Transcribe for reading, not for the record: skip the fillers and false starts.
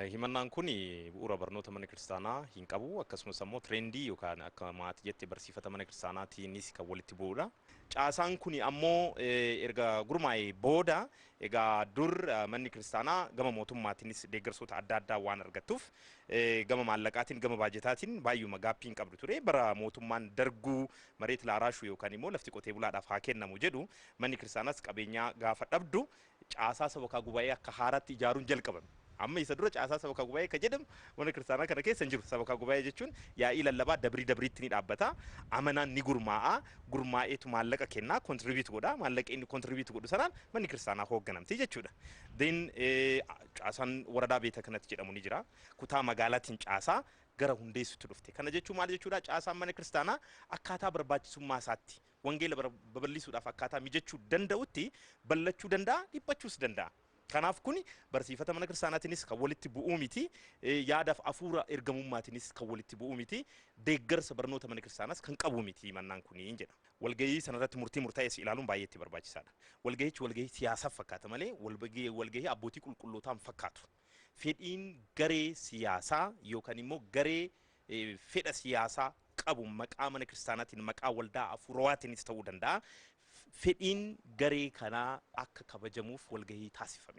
Himannaan kun bu'uura barnoota mana kiristaanaa hin qabu, akkasumas ammoo trendii yookaan akka maatii jette barsiifata mana kiristaanaatiinis kan walitti bu'uudha. Caasaan kun ammoo erga gurmaa'ee booda, egaa dur manni kiristaanaa gama mootummaatiinis deeggarsoota adda addaa waan argattuuf, gama maallaqaatiin, gama baajetaatiin baay'uma gaappii hin qabdu ture. Bara mootummaan Darguu መሬት ላራሹ yookaan immoo lafti qotee bulaadhaaf haa kennamu jedhu, manni kiristaanaas qabeenyaa gaafa dhabdu caasaa sabakaa gubaa'ee akka haaraatti ijaaruun jalqabame. Amma isa dura caasaa sabakaa gubaa'ee kan jedhamu mana kiristaanaa kana keessa hin jiru. Sabakaa gubaa'ee jechuun yaa'ii lallabaa dabrii dabriitti ni dhaabbata. Amanaan ni gurmaa'a. Gurmaa'eetu maallaqa kennaa, contribute godha. Maallaqa inni contribute godhu sanaan manni kiristaanaa hoogganamti jechuudha. Then caasaan waradaa beeta kanatti jedhamu ni jira. Kutaa magaalaatiin caasaa gara hundeessutti dhufte. Kana jechuun maal jechuudha? Caasaan mana kiristaanaa akkaataa barbaachisummaa isaatti wangeela babal'isuudhaaf akkaataa mijachuu danda'utti ballachuu danda'a, dhiphachuus danda'a. Kanaaf kuni barsiifata mana kiristaanaatiinis kan walitti bu'uu miti, yaadaaf afuura ergamummaatiinis kan walitti bu'uu miti, deeggarsa barnoota mana kiristaanaas kan qabu miti himannaan kuni jedha. Walgahii sanarratti murtii murtaa'es ilaaluun baay'ee itti barbaachisaadha. Walgahichi walgahii siyaasaaf fakkaata malee walgahii abbootii qulqullootaan fakkaatu. Fedhiin garee siyaasaa yookaan immoo garee fedha siyaasaa qabu maqaa mana kiristaanaatiin, maqaa waldaa afuurawaatiinis ta'uu danda'a. Fedhiin garee kanaa akka kabajamuuf walgahii taasifame.